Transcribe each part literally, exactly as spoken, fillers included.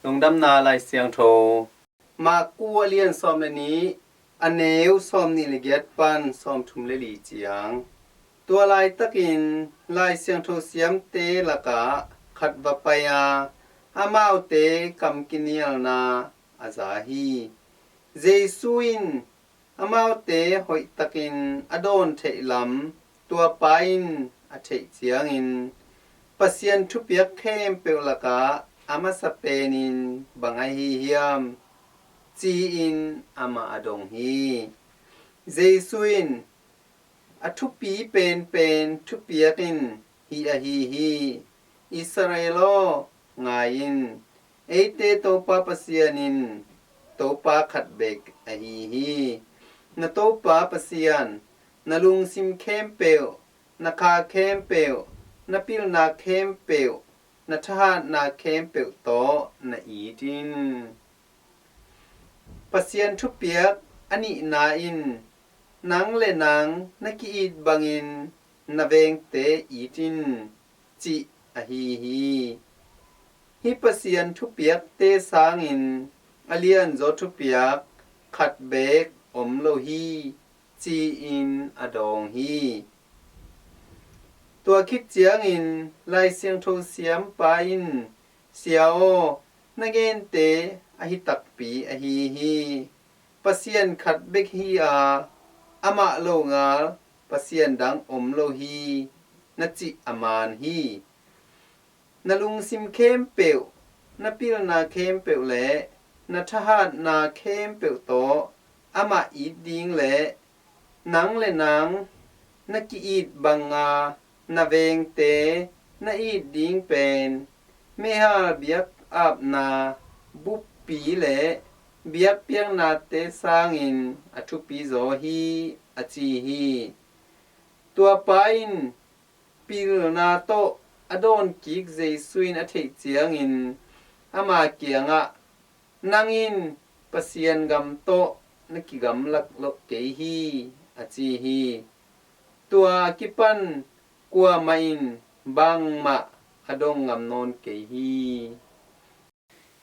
Lungdamna Lai Siangtho, Marku a lian sawm le nih, a neu sawm nih le giat pan sawm thum le li ciang. Tua laitakin Lai Siangtho siamte lakah khat va pai a, amaute kam kinialna a za hi. Jesu in amaute hoihtakin a dawn theih lam tua pa in a theih ciangin, Pasian thupiak khempeuh lakah a masa penin bang ahi hiam, ci-in amah a dong hi. Jesu in, a thupi penpen thupiak in hih ahi hi: Israel aw, ngai in, eite Topa Pasian in Topa khat bek ahi hi. Na Topa Pasian, na lungsim khempeuh, na kha khempeuh, na pilna khempeuh, na thahatna khempeuh tawh na it in. Pasian thupiak a nihna in, nang le nang na ki-it bangin na vengte it in, cih ahi hi. Hih Pasian thupiakte sangin a lianzaw thupiak khat beek om lo hi, ci-in a dawng hi. Tua khit ciangin Lai Siangtho siampa in, Sia aw, na gente ahi takpi ahi hi. Pasian khat bek hi a, amah longal Pasian dang om lo hi, na cih a man hi. Na lungsim khempeuh, na pilna khempeuh le na thahatna khempeuh tawh amah it ding le nang le nang na ki-it banga na vengte na it ding pen meihal biakapna buppi le biakpiaknate sangin a thupi zaw hi, a ci hi. Tua pa in pilna tawh a dawnkik Jesu in a theih ciangin ama kiangah, Nang in Pasian gam tawh na kigamla lo kei hi, a ci hi. Tua a kipan kuamah in bangmah a dong ngam nawn kei hi.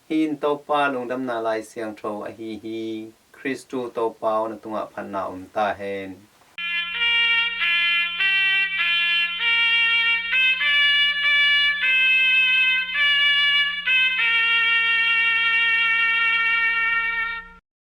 Hih in Topa Lungdamna Lai Siangtho ahi hi. Khristu Topa aw, na tungah phatna om ta hen.